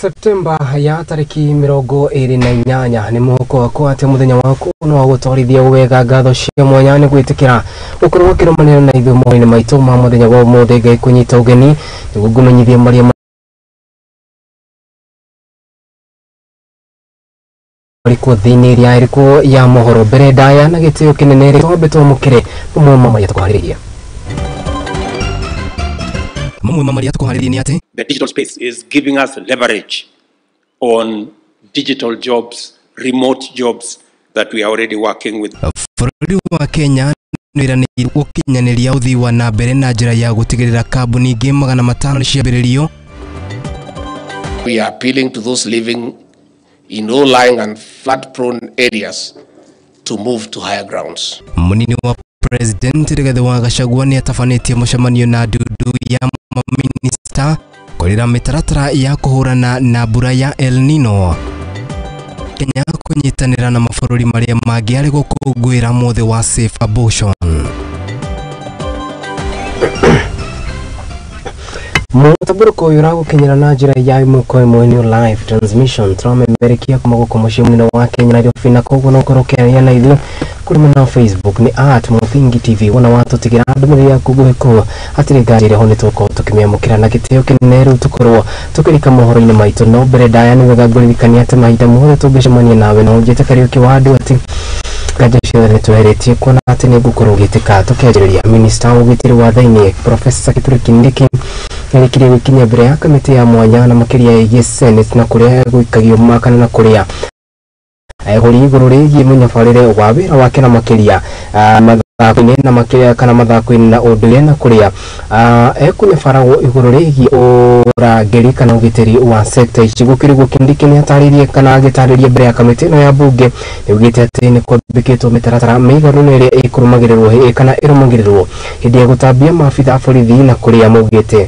Septemba ya tariki 28 nĩ mũhuko wakwa atĩ mũthenya waku no wagũtwarithia wega. Ngatho cia mwanya nĩ gwĩtĩkĩra gũkorwo ũkĩrũmanĩrĩra na ithuĩ mohoro-inĩ maitũ ma mũthenya wa ũmũthĩ. Ngai kũnyita ũgeni nĩguo ngũmenyithie marĩa marĩkũ thĩinĩ ĩrĩa ĩrĩkũ ya mohoro. Mbere ndaya na gĩtĩo kĩnene rĩ twambe twamũkĩre mamwe ma marĩa tũkũharĩrĩria. Mamwe ma marĩa tũkũharĩrĩria nĩ atĩ the digital space is giving us leverage on digital jobs, remote jobs that we are already working with. Bũrũri wa Kenya nĩwĩranĩire gũkinyanĩria ũthii wa na mbere na njĩra ya gũtigĩrĩra kambuni ingĩ 500 nĩciambĩrĩrio. We are appealing to those living in low-lying and flood-prone areas to move to higher grounds. Mũnini wa President Rigathi wa Gachagua nĩatabanĩtie mũcemanio na ndundu ya maminista kũrĩra mĩtaratara ya kũhũrana na mbura ya El Nino. Kenya kũnyitanĩra na mabũrũri marĩa mangĩ arĩ gũkũngũĩra mũthĩ wa safe abortion. Mũtambũrũko ũyũ ũragũkinyĩra na njĩra ya ĩmwe kwa ĩmwe new live transmission tũramemerekia kuma gũkũ mũciĩ mũnene wa Kenya Nairobi, na koguo no ũkorwo ũkĩaria na ithuĩ kũrĩ mwena wa Facebook nĩ @Mũthingi TV. Wona watũtigĩra ndũmĩrĩri yaku nguhĩ kũu hatirĩ nganja ĩrĩ ho nĩtũgũkorwo tũkĩmĩamũkĩra na gĩtĩo kĩnene. Rĩu tũkorwo tũkĩrika mohoro-inĩ maitũ, no mbere ndaya nĩ wega ngũririkania atĩ mahinda mothe tũngĩcemania nawe no ũnjĩte Kariũki wa andũ atĩ nganja ciothe nĩtweheretie kuona atĩ nĩ ngũkorwo ngĩtĩka. Tũkĩanjĩrĩria, minista wa ũgitĩri wa thĩinĩ Professor Kithure Kindiki nĩarĩkirie gwĩkinyia mbere ya kamĩtĩ ya mwanya na makĩria ĩgiĩ Senate na kũrĩa gũikagio makana na kũrĩa egũria igũrũ rĩgiĩ mũnyabarĩre wa wĩra wake na makĩria mathako-inĩ na makĩria kana mathako-inĩ na ũndũire na kũrĩa ekũnyabaragwo igũrũ rĩgiĩ ũrangĩri kana ũgitĩri wa sekta ici. Gũkĩrĩ Kindiki nĩatarĩirie kana agĩtarĩria mbere ya kamĩtĩ ĩno ya mbunge nĩaugĩte atĩ nĩ kwambĩkĩtwo mĩtaratara mĩiganu na ĩrĩa ĩkũrũmagĩrĩrwo kana ĩrũmagĩrĩrwo hĩndĩ ya gũtambia maabitha a borithi na kũrĩa maugĩte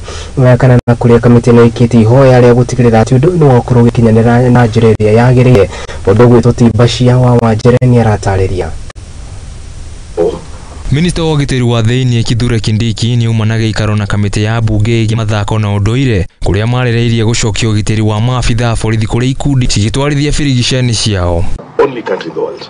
kana na kũrĩa kamĩtĩ ĩno ĩkĩte ihoya rĩa gũtigĩrĩra atĩ ũndũ ũyũ nĩwakorwo ũgĩkinyanĩra na njĩra ĩrĩa yagĩrĩire. Mũndũ ũgwĩtwo Timbacia wa Wanjere nĩaratarĩria. Minista wa ũgitĩri wa thĩinĩ Kithure Kindiki nĩauma na gĩikaro na kamĩtĩ ya mbunge ĩgiĩ mathako na ũndũire kũrĩa marĩrĩirie gũcokia ũgitĩri wa maabitha a borithi kũrĩ ikundi cigĩtwarithia birigiceni ciao. Only country in the world.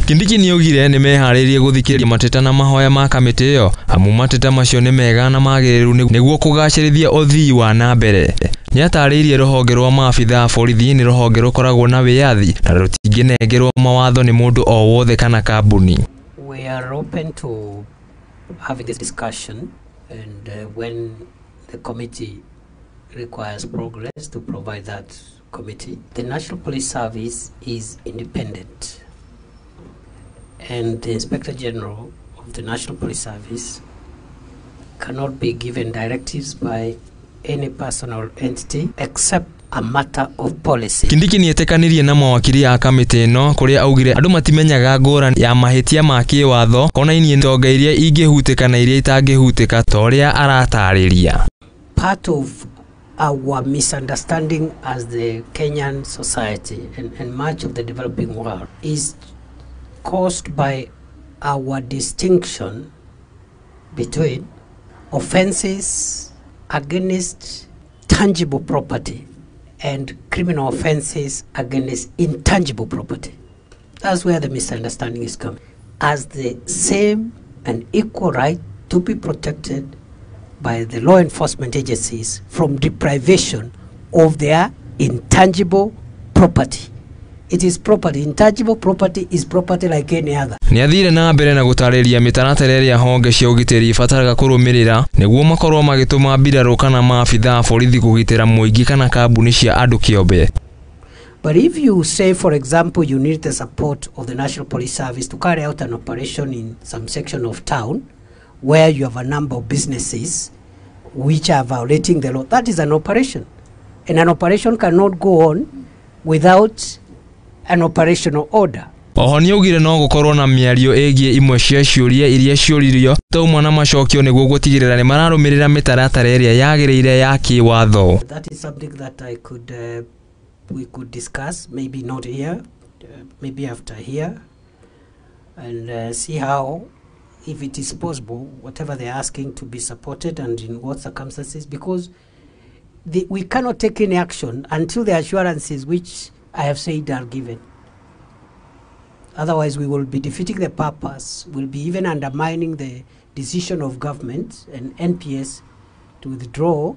Kindiki nĩaugire nĩmeharĩirie gũthikĩrĩria mateta na mahoya ma kamĩtĩ ĩyo amu mateta macio nĩ mega na magĩrĩru nĩguo kũgacĩrithia ũthii wa na mbere. Nĩatarĩirie rũhonge rwa maabitha a borithi nĩ rũhonge rũkoragwo na wĩyathi na rũtingĩnengerwo mawatho nĩ mũndũ o wothe kana kambuni. We are open to having this discussion, and when the committee requires progress to provide that committee. The National Police Service is independent, and the Inspector General of the National Police Service cannot be given directives by any person or entity except a matter of policy. Kindiki nĩetĩkanĩrie na mawakiri a kamĩtĩ ĩno kũrĩa augire andũ matimenyaga ngũrani ya mahĩtia ma kĩwatho konainie itonga iria ingĩhutĩka na iria itangĩhutĩka ta ũrĩa aratarĩria. Part of our misunderstanding as the Kenyan society and much of the developing world is caused by our distinction between offenses against tangible property and criminal offenses against intangible property. That's where the misunderstanding is coming. As the same and equal right to be protected by the law enforcement agencies from deprivation of their intangible property. It is property. Intangible property is property like any other. Nĩathire na mbere na gũtarĩria mĩtaratara ĩrĩa honge cia ũgitĩri ibataraga kũrũmĩrĩra nĩguo makorwo magĩtũma mbirarũ kana maabitha a borithi kũgitĩra mũingĩ kana kambuni cia andũ kĩombe. But if you say, for example, you need the support of the National Police Service to carry out an operation in some section of town where you have a number of businesses which are violating the law, that is an operation. And an operation cannot go on without an operational order. Oho nĩaugire no gũkorwo na mĩario ĩgiĩ imwe cia ciũria iria ciũririo taumwa na macokio nĩguo gũtigĩrĩra nĩmararũmĩrĩra mĩtaratara ĩrĩa yagĩrĩire ya kĩwatho. That is something that I could we could discuss, maybe not here, maybe after here, and see how, if it is possible, whatever they're asking to be supported and in what circumstances, because We cannot take any action until the assurances which I have said are given. Otherwise, we will be defeating the purpose, we'll be even undermining the decision of government and NPS to withdraw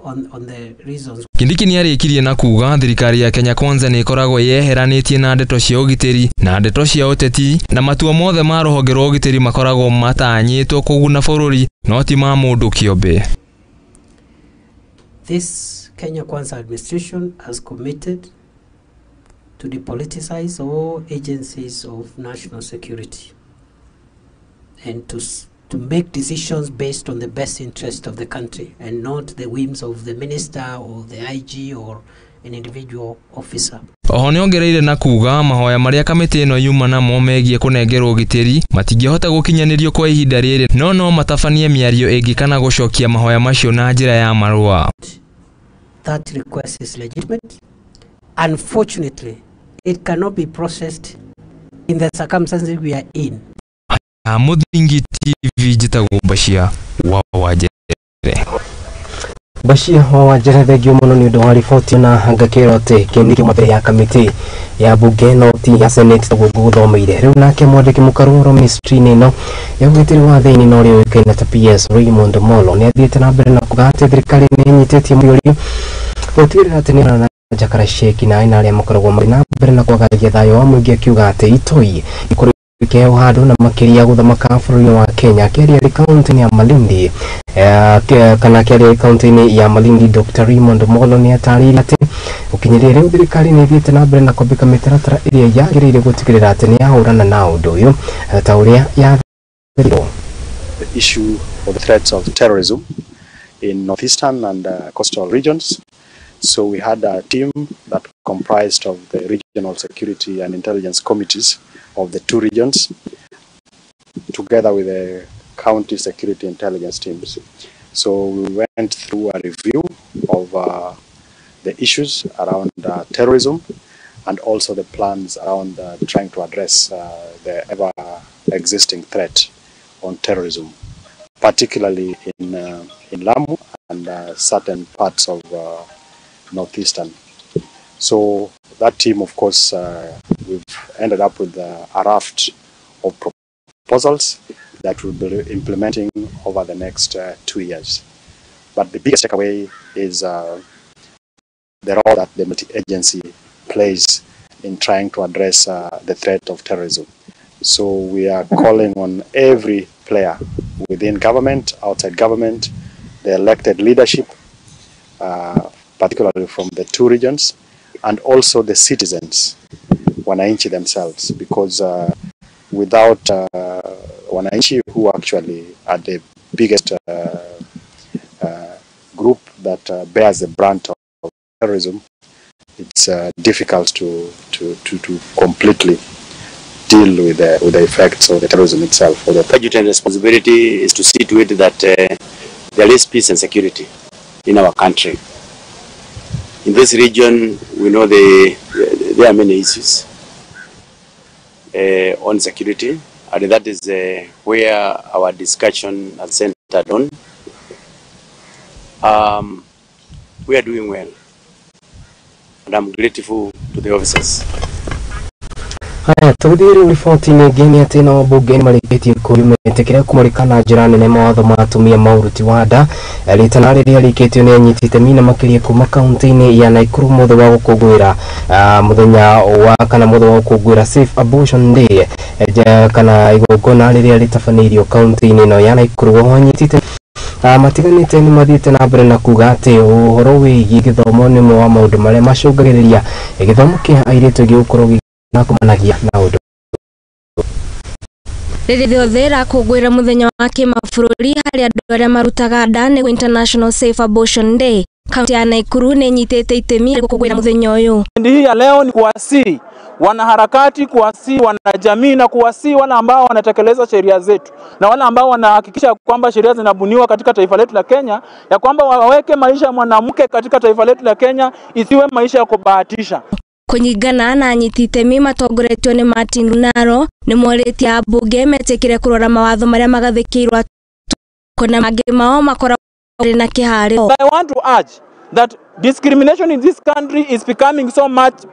on the reasons. Kindiki nĩarĩkirie na kuga thirikari ya Kenya Kwanza nĩ ĩkoragwo yeheranĩtie na ndeto cia ũgitĩri na ndeto cia ũteti na matua mothe ma rũhonge rwa ũgitĩri makoragwo matanyĩtwo kũguna bũrũri no ti ma mũndũ kĩũmbe. This Kenya Kwanza administration has committed to depoliticize all agencies of national security and to make decisions based on the best interest of the country and not the whims of the minister or the IG or an individual officer. Oho nĩongereire na kuga mahoya marĩa kamĩtĩ ĩno yuma namo megiĩ kũnengerwo ũgitĩri matingĩhota gũkinyanĩrio kwa ihinda rĩrĩ no no matabanie mĩario ĩngĩ kana gũcokia mahoya macio na njĩra ya marũa. That request is legitimate. Unfortunately, it cannot be processed in the circumstances we are in. Mũthingi TV njĩtagwo Bashir wa Wanjere. Bashir wa Wanjere, thengio mũno nĩ ũndũ wa riboti na ngakĩrwo atĩ kĩoneki mbere ya kamĩtĩ ya bunge no ti ya senate taguo ngũgũthomeire. Rĩu nake mwandĩki mũkarũro ministry-inĩ ĩno ya ũgitĩri wa thĩinĩ na ũrĩa ũĩkaine ta PS Raymond Molo nĩ athiĩte na mbere na kuga atĩ thirikari nĩ ĩnyitĩtie mũiyũri gũtigĩrĩra atĩ nĩ na njakara cia ekinaĩ na arĩa makoragwo marĩ na mbere na kwagagĩria thayũ wa mũingĩ, akiuga atĩ itoi ikorwo ikĩheo handũ na makĩria gũthamaka bũrũri wa Kenya. Akĩaria arĩ kaunti-inĩ ya Malindi kana akĩaria kaunti-inĩ ya Malindi, Dr. Raymond Molo nĩ atarĩirie atĩ gũkinyĩria rĩu thirikari nĩ ĩthiĩte na mbere na kwambĩka mĩtaratara ĩrĩa yagĩrĩire gũtigĩrĩra atĩ nĩ yahũrana na ũndũ ũyũ ta ũrĩa yathĩrĩirwo. The issue of the threats of terrorism in northeastern and coastal regions. So we had a team that comprised of the regional security and intelligence committees of the two regions, together with the county security intelligence teams. So we went through a review of the issues around terrorism and also the plans around trying to address the ever existing threat on terrorism, particularly in Lamu and certain parts of northeastern. So that team, of course, we've ended up with a raft of proposals that we'll be implementing over the next 2 years. But the biggest takeaway is the role that the multi-agency plays in trying to address the threat of terrorism. So we are calling on every player within government, outside government, the elected leadership, particularly from the two regions, and also the citizens, wananchi themselves, because without wananchi, who actually are the biggest group that bears the brunt of terrorism, it's difficult to completely deal with the effects of the terrorism itself. Or the budget and responsibility is to see to it that there is peace and security in our country. In this region, we know there are many issues on security, and that is where our discussion has centered on. We are doing well, and I'm grateful to the officers. Haya, tũgĩthiĩ rĩu riboti-inĩ ĩngĩ nĩ atĩ no mbunge nĩ marĩkĩtie kũũrio metĩkĩre kũmũrĩka na njĩra nene mawatho ma atumia ma ũruti wa nda rĩtana rĩrĩa rĩkĩtio nĩ anyiti itemi na makĩria kuma kaunti-inĩ ya Nakuru mũthĩ wa gũkũngũĩra mũthenya wa kana mũthĩ wa gũkũngũĩra Safe Abortion Day kana igongona rĩrĩa rĩtabanĩirio kaunti-inĩ ĩno ya Nakuru. Oho anyiti itemi matiganĩte nĩ mathiĩte na mbere na kuga atĩ ũhoro wĩgiĩ gĩthomo nĩ ũmwe wa maũndũ marĩa macũngagĩrĩria gĩthomo kĩa airĩtu gĩgũkorwo nakumanagia na ũndũ. Rĩrĩ rĩothe ĩrakũngũĩra mũthenya wa kĩmabũrũri harĩ andũ arĩa marutaga nda nĩguo International Safe Abortion Day. Kaunti ya Nakuru nĩ ĩnyitĩte itemi gũkũngũĩra mũthenya ũyũ. Hii ya leo ni kuwasihi wanaharakati, kuwasihi wanajamii na kuwasihi wale ambao wanatekeleza sheria zetu na wale ambao wanahakikisha kwamba sheria zinabuniwa katika taifa letu la Kenya, ya kwamba waweke maisha ya mwanamke katika taifa letu la Kenya isiwe maisha ya kubahatisha. Kũnyingana na anyiti itemi matongoretio nĩ Martin Lunaro nĩ morĩtie ambunge metĩkĩre kũrora mawatho marĩa magathĩkĩirwo kuna mangĩ mao makoragwo na kĩharĩro. I want to urge that discrimination in this country is becoming so much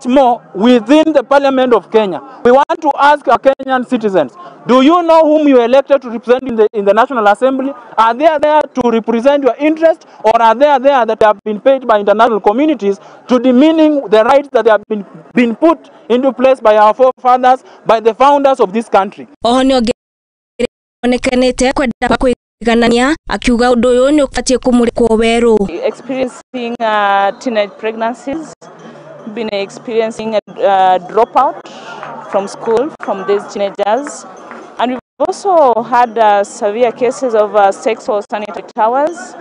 more within the Parliament of Kenya. We want to ask our Kenyan citizens, do you know whom you elected to represent in the National Assembly? Are they there to represent your interest, or are they there that have been paid by international communities to demeaning the rights that have been put into place by our forefathers, by the founders of this country? Akiuga undu uyu ni ubatie kumurikwo weru. Experiencing teenage pregnancies, been experiencing a dropout from school from these teenagers, and we've also had severe cases of sexual sanitary towers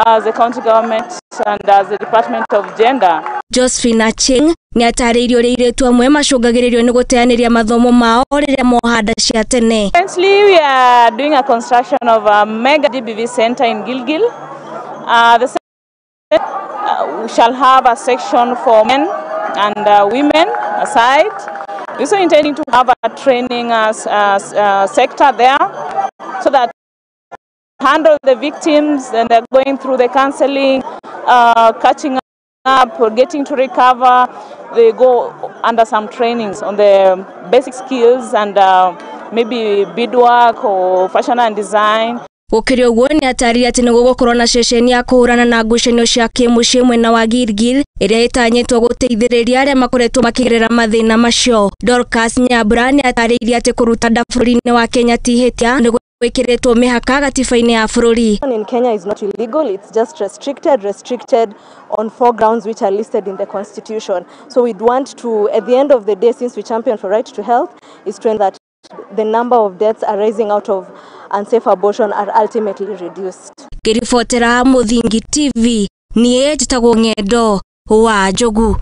as the county government and as the Department of Gender. Josephine Acheng ni atarĩirie ũrĩa airĩtu amwe macũngagĩrĩrio nĩ gũteanĩria mathomo mao rĩrĩa moha nda cia tene. Currently we are doing a construction of a mega DBV center in Gilgil. The center we shall have a section for men and women aside. We're also intending to have a training sector there so that handle the victims and they're going through the counseling, catching up, getting to recover. They go under some trainings on the basic skills and maybe beadwork or fashion and design. Gũkĩrĩ ũguo nĩ atarĩria atĩ nĩ gũgũkorwo na ceceni ya kũhũrana na ngucanio cia kĩmũciĩ mwena wa Gilgil ĩrĩa ĩtanyĩtwo gũteithĩrĩria arĩa makoretwo makĩgerera mathĩna macio. Dorcas Nyambura nĩ atarĩirie atĩ kũruta nda bũrũri-inĩ wa Kenya ti ihĩtia nĩ gwĩkĩrĩtwo mĩhaka gatiba-inĩ ya bũrũri. In Kenya is not illegal, it's just restricted on four grounds which are listed in the constitution. So we'd want to, at the end of the day, since we champion for right to health, is to ensure that the number of deaths arising out of unsafe abortion are ultimately reduced. Ngĩribotera Mũthingi TV, niĩ njĩtagwo Ng'endo wa Njogu.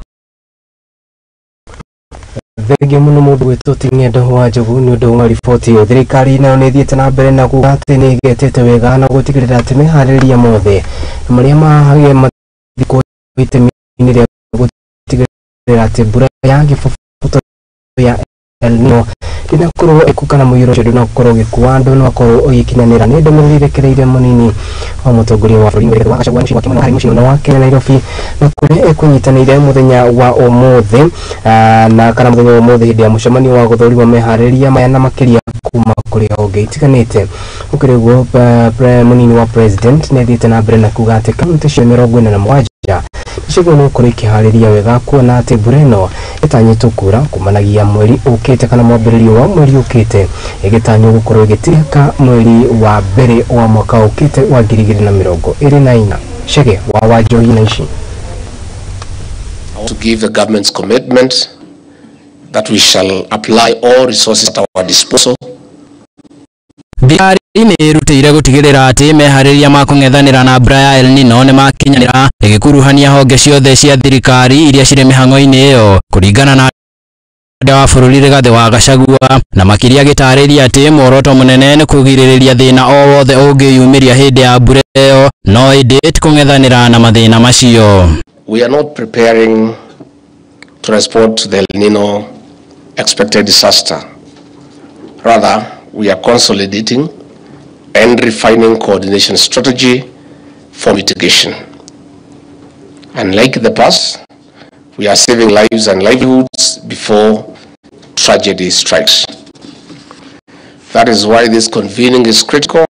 Thengiũ mũno mũndũ gwĩtwo ti Ng'endo wa Njogu nĩ ũndũ wa riboti ĩyo. Thirikari nayo nĩ ĩthiĩte na mbere na kuga atĩ nĩ ĩgetete wega na gũtigĩrĩra atĩ meharĩrĩria mothe marĩa mathikwo itemi-inĩ rĩa gũtigĩrĩra atĩ mbura ya gĩboboto ya El Nino ndĩnakorwo ĩkũka na mũiyũro ũcio ndũnakorwo ũgĩkua andũ no akorwo ũgĩkinyanĩra. Nĩ ndũmĩrĩri ĩrekereirio mũnini wa mũtongoria wa bũrũri Rigathĩ wa Gachagua mũciĩ wake mũnene harĩ mũciĩ wa Kenya Nairobi, na kũrĩa ekũnyitanĩire mũthenya wa ũmũthĩ na kana mũthenya wa ũmũthĩ hĩndĩ ya mũcemanio wa gũthũrimwo meharĩrĩria maya na makĩria kuma kũrĩ honge itiganĩte. Gũkĩrĩ ũguo mũnini wa president nĩ athiĩte na mbere na kuga atĩ kaunti cia 47 nĩciagĩrĩirwo nĩ gũkorwo ikĩharĩria wega kuona atĩ mbura ĩno ĩtanyĩtwo kura kumanagia mweri ũkĩte kana mwambĩrĩrio wa mweri ũkĩte ĩgĩtanywo gũkorwo ĩgĩtirĩka mweri wa mbere wa mwaka ũkĩte wa 2024. Chege wa Wanjohi na ici. To give the government's commitment that we shall apply all resources at our disposal. Thirikari nĩ ĩrutĩire gũtigĩrĩra atĩ meharĩria ma kũng'ethanĩra na mbura ya El Nino nĩ makinyanĩra ĩgĩkuruhania honge ciothe cia thirikari iria cirĩ mĩhang'o-inĩ ĩyo kũringana na wa bũrũri Rigathĩ wa Gachagua, na makĩria agĩtarĩria atĩ muoroto mũnene nĩ kũgirĩrĩria thĩna o wothe ũngĩyumĩria hĩndĩ ya mbura ĩyo, no ĩndĩ ti kũng'ethanĩra na mathĩna macio. We are not preparing to respond to the El Nino expected disaster. Rather, we are consolidating and refining coordination strategy for mitigation. Unlike the past, we are saving lives and livelihoods before tragedy strikes. That is why this convening is critical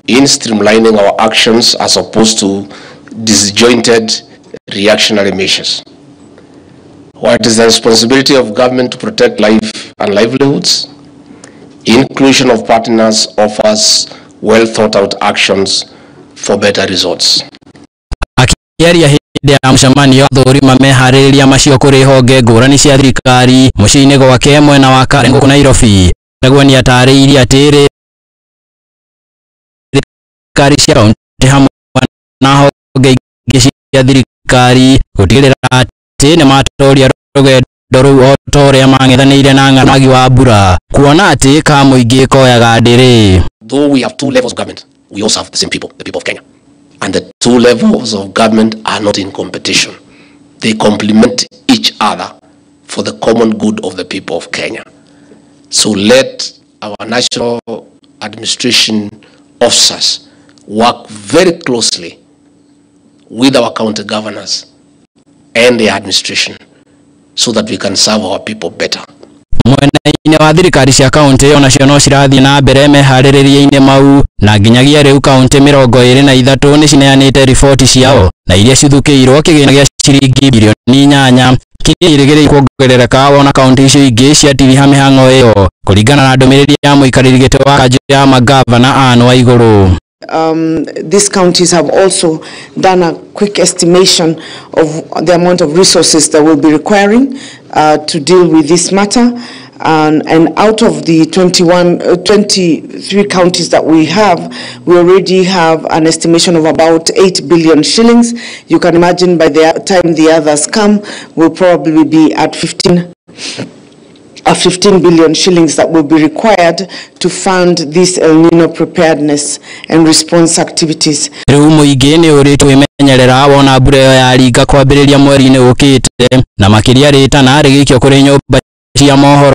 in streamlining our actions as opposed to disjointed reactionary measures. While it is the responsibility of government to protect life and livelihoods, inclusion of partners offers well thought out actions for better results. Akĩaria hĩndĩ ya mũcemanio athũrima meharĩrĩria macio kũrĩ honge ngũrani cia thirikari mũciĩ-inĩ gwake mwena wa Karen gũkũ Nairobi, Gachagua nĩatarĩirie atĩ thirikari cia kaunti hamwe na honge ingĩ cia thirikari gũtigĩrĩra atĩ nĩmatoria rũgendo rũu o ta ũrĩa mang'ethanĩire na ng'aragi wa mbura kuona atĩ ka mũingĩ koyaga ndĩrĩ. Though we have two levels of government, we also have the same people, the people of Kenya. And the two levels of government are not in competition. They complement each other for the common good of the people of Kenya. So let our national administration officers work very closely with our county governors and the administration so that we can serve our people better. Mwena-inĩ wa thirikari cia kaunti onacio no cirathiĩ na mbere meharĩrĩria-inĩ mau na nginyagia rĩu kaunti 23 nĩ cineanĩte riboti ciao na iria cithukĩirwo kĩgĩna gĩa ciringi bilioni 8 kĩrĩa irĩgĩrĩirwo kuongerereka wona kaunti icio ingĩ ciatiriha mĩhang'o ĩyo kũringana na ndũmĩrĩri ya mũikarĩri gĩtĩ wa kanjũ ya magavana Anne Waigũrũ. These counties have also done a quick estimation of the amount of resources that we'll be requiring to deal with this matter. And out of the 23 counties that we have, we already have an estimation of about 8 billion shillings. You can imagine by the time the others come, we'll probably be at 15 billion shillings that will be required to fund this El Nino preparedness and response activities. Rĩu mũingĩ nĩ ũrĩtwo imenyerera wona mbura ĩyo yaringa kwambĩrĩria mweri-inĩ ũkĩte na makĩria rĩtana rĩgĩikio kũrĩ nyũmba cia mohoro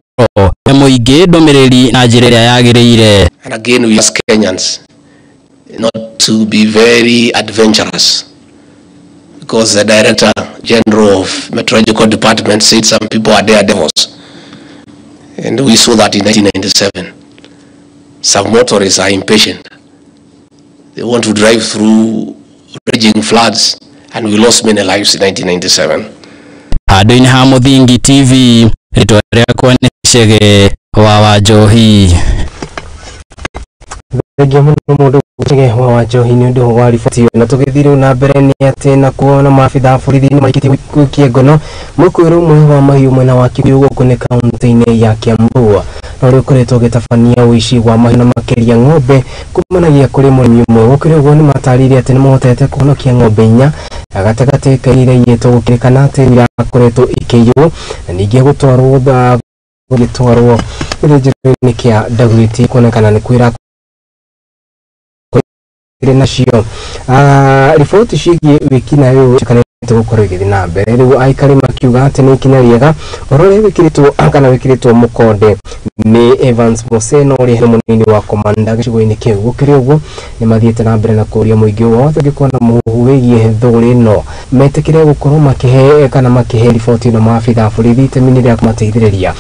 mũingĩ ndũmĩrĩri na njĩra ĩrĩa yagĩrĩire. And again we ask Kenyans not to be very adventurous, because the Director General of Meteorological Department said some people are daredevils. And we saw that in 1997. Some motorists are impatient. They want to drive through raging floods, and we lost many lives in 1997. Handũ-inĩ ha Mũthingi TV, rĩtwa rĩakwa nĩ Chege wa Wanjohi. Thengia mũno mũndũ Chege wa Wanjohi nĩ ũndũ wa riboti ĩyo. Na tũgĩthiĩ rĩu na mbere nĩ atĩ na kuona maabitha a borithi nĩ marĩkĩtie gũikia ngono mũkũĩrwo ũmwe wa mahiũ mwena wa Kikuyu gũkũ nĩ kaunti-inĩ ya Kiambu na ũrĩa ũkoretwo ũgĩtabania ũici wa mahiũ na makĩria ng'ombe kumanagia kũrĩ mũrĩmi ũmwe. Gũkĩrĩ ũguo nĩ matarĩirie atĩ nĩ mahotete kũhonokia ng'ombe 4 gatagatĩ ka iria iyĩtwo gũkĩrĩkana atĩ irakoretwo ikĩiywo na ningĩ gũtwarwo gĩthĩnjĩro-inĩ kĩa Dagoretti kuonekana nĩ kwĩra nacio. Riboti ciĩgiĩ wĩkinaĩ ũyũ cikanĩte gũkorwo igĩthiĩ na mbere rĩu aikari makiuga atĩ nĩ ikinya rĩega ũhoro ũrĩa wĩkĩrĩtwo kana wĩkĩrĩtwo mũkonde nĩ Evans Moseno ũrĩa nĩ mũnini wa komanda gĩcigo-inĩ kĩu. Gũkĩrĩ ũguo nĩ mathiĩte na mbere na kũũria mũingĩ wothe ũngĩkorwo na mũhuhu wĩgiĩ thũgũrĩ ĩno metĩkĩre gũkorwo makĩhe kana makĩhe riboti ĩno maabitha a borithi itemi-inĩ rĩa kũmateithĩrĩria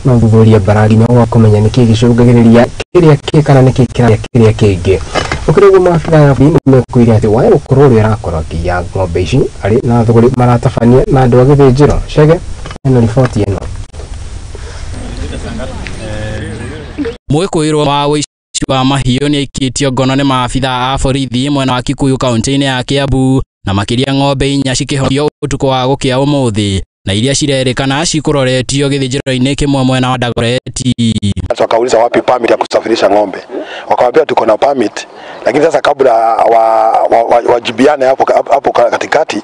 na ũthuthuria mbara nginya wa kũmenya nĩkĩĩ gĩcũngagĩrĩria kĩrĩa kĩ kana nĩkĩĩ kĩrĩa kĩrĩa kĩngĩ. Gũkĩrĩ ũguo maabitha a borithi nĩmekuire atĩ wae gũkorwo ũrĩa ũrakorwo akĩiya ng'ombe ici arĩ na thũgũrĩ maratabania na andũ a gĩthĩnjĩro. Chege ĩno riboti ĩno. Mwĩkũĩrwo wa ũici wa mahiũ nĩ aikĩtio ngono nĩ maabitha a borithi mwena wa Kikuyu kaunti-inĩ ya Kiambu na makĩria ng'ombe 4 cikĩhonokio ũtukũ wa gũkĩa ũmũthĩ na iria cirerĩkana cikũroretio gĩthĩnjĩro-inĩ kĩmwe mwena wa Dagoretti. Wakauliza wapi permit ya kusafirisha ng'ombe, wakawambia tuko na permit, lakini sasa kabla wajibiane hapo katikati,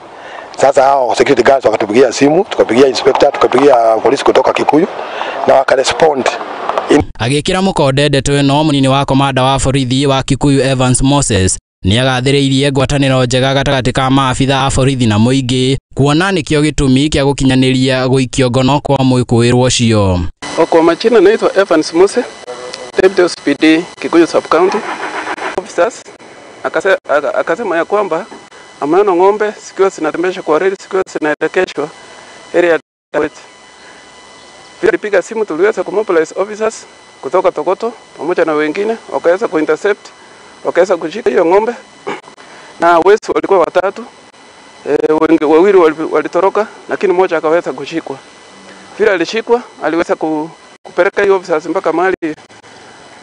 sasa hao security guards wakatupigia simu, tukapigia inspector, tukapigia polisi kutoka Kikuyu na wakarespond. Agĩkĩra mũkonde ndeto ĩno mũnini wa komanda wa borithi wa Kikuyu Evans Moses nĩagathĩrĩirie ngwatanĩro njega gatagatĩ ka maabitha a borithi na mũingĩ kuona nĩkĩo gĩtũmi kĩa gũkinyanĩria gũikio ngono kwa mwĩkũĩrwo ũcio. Kwa majina naitwa Evans Mose, Deputy OCPD Kikuyu Sub County. Officers akasema ya kwamba ameona ng'ombe zikiwa zinatembeshwa kwa reli, zikiwa zinaelekeshwa area ya Dagoretti. Pia alipiga simu, tuliweza kumobilize officers kutoka Togoto pamoja na wengine, wakaweza kuintercept, wakaweza kushika hiyo ng'ombe, na wezi walikuwa watatu, wawili walitoroka, lakini mmoja akaweza kushikwa. Vile alishikwa, aliweza kupeleka hiyo officers mpaka mahali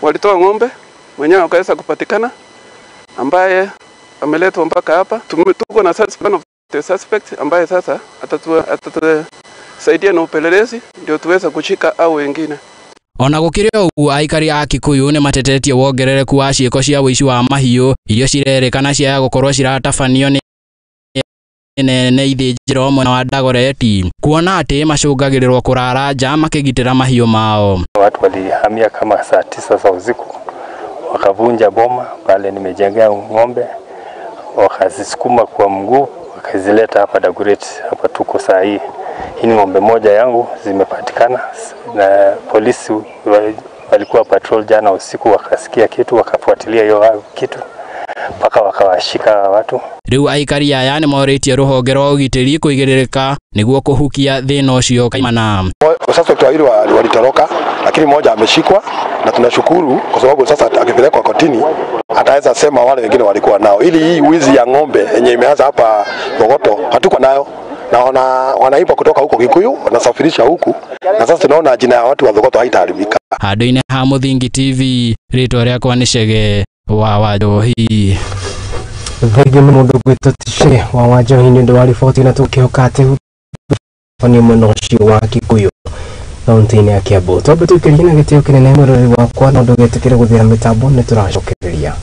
walitoa ng'ombe, mwenyewe akaweza kupatikana ambaye ameletwa mpaka hapa. Tuko na suspect, one of the suspect ambaye sasa atatusaidia na upelelezi ndio tuweze kushika au wengine. Ona gũkĩrĩ ũguo aikari a Kikuyu nĩ matetetie wongerereku wa ciĩko cia ũici wa mahiũ iria cirerĩkana ciaya gũkorwo ciratabanio nĩ nene ithĩnjĩro mwena wa Dagoretti kuona atĩ macũngagĩrĩrwo kũrara nja makĩgitĩra mahiũ mao. Watu walihamia kama saa 9 za usiku wakavunja boma pale nimejengea ng'ombe, wakazisukuma kwa mguu wakazileta hapa Dagoretti. Hapa tuko saa hii. Hii ng'ombe moja yangu zimepatikana na polisi walikuwa patrol jana usiku, wakasikia kitu wakafuatilia hiyo kitu mpaka wakawashika watu. Riu aikari aya nĩ morĩtie rũhonge rwa ũgitĩri kũigĩrĩrĩka nĩguo kũhukia thĩna ũcio kaimana. Suspect wawili walitoroka, lakini mmoja ameshikwa na tunashukuru kwa sababu sasa akipelekwa kotini ataweza sema wale wengine walikuwa nao. Ili hii wizi ya ng'ombe yenye imeanza hapa Thogoto hatuko nayo, na wanaiba kutoka huko Kikuyu wanasafirisha huku, na sasa tunaona jina ya watu wa Thogoto haitaharibika. Handũ-inĩ ha Mũthingi TV, rĩtwa rĩakwa nĩ Chege wa Wanjohi. Thengiũ nĩ mũndũ gwĩtwo Chege wa Wanjohi nĩ ũndũ wa riboti, na tũkĩhoka atĩ nĩ mwena ũcio wa Kikuyu kaunti-inĩ ya Kiambu. Twambe tũikĩrie na gĩtĩo kĩnene mwĩroreri wakwa, na ndũgetĩkĩre gũthira mĩtambo, nĩ tũracokereria.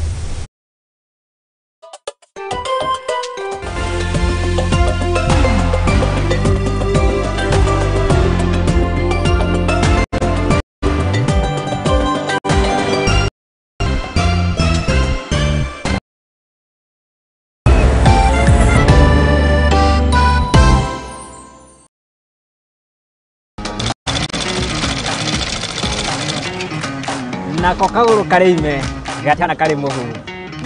Nako kagũrũ karĩ ime gatana karĩ mũhu,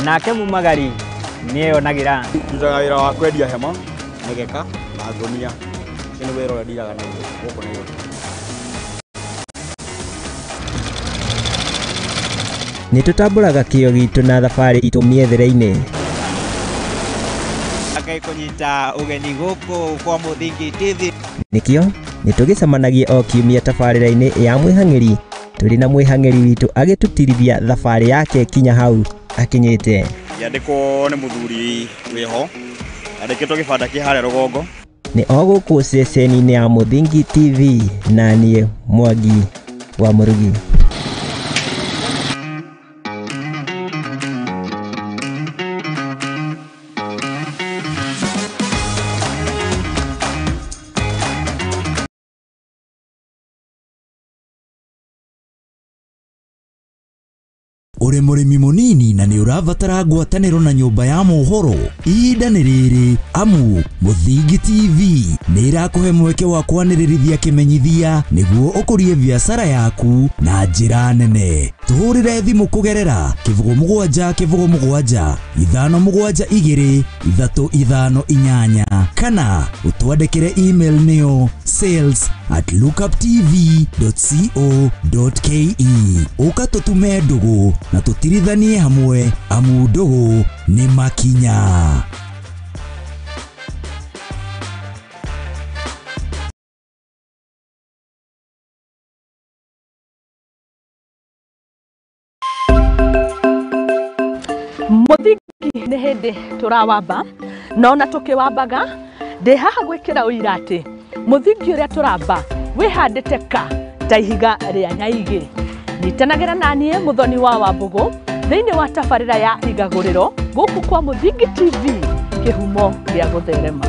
nake mumagari nĩeyonagĩra. Ndutaga wĩra wa kwendia hema, mĩgeka na ngũnia. Ũcio nĩ wĩra ũrĩa ndiraga naguo gũkũ Nairobi. Nĩ tũtambũraga kĩo gitũ na thabarĩ itũ mĩethere-inĩ. Ngai kũnyita ũgeni gũkũ kwa Mũthingi TV. Nĩkĩo nĩ tũgĩcemanagia o kiumia tabarĩra-inĩ ya mwĩhang'ĩri, tũrĩ na mwĩhang'ĩri witũ agĩtũtirithia thabarĩ yake kinya hau akinyĩte. Yandĩkwo nĩ mũthuri wĩho, yandĩkĩtwo gĩbanda kĩ harĩa rũgongo. Nĩ o gũkũ ceceni-inĩ ya Mũthingi TV, na niĩ Mwangi wa Mũrugi. Ũrĩ mũrĩmi mũnini na nĩ ũrabatara ngwatanĩro na nyũmba ya mohoro, ihinda nĩ rĩrĩ, amu Mũthingi TV nĩ ĩrakũhe mweke wa kwanĩrĩrithia kĩmenyithia nĩguo ũkũrie biacara yaku na njĩra nene. Tũhũrĩre thimũ kũgerera 07 07 572 358 kana ũtwandĩkĩre email nĩyo sales@lookuptv.co.ke. Ũka tũtume ndũgũ na tũtirithanie hamwe, amu ndũgũ nĩ makinya. Mũthingi nĩ hĩndĩ tũrawamba, na ona tũkĩwambaga ndĩ haha gwĩkĩra ũira atĩ mũthingi ũrĩa tũramba wĩhandĩte ka ta ihiga rĩa nyaigĩ. Nyitanagĩra na niĩ Mũthoni wa Wambũgũ thĩinĩ wa tabarĩra ya Igagũrĩro gũkũ kwa Mũthingi TV, kĩhumo gĩa gũtherema.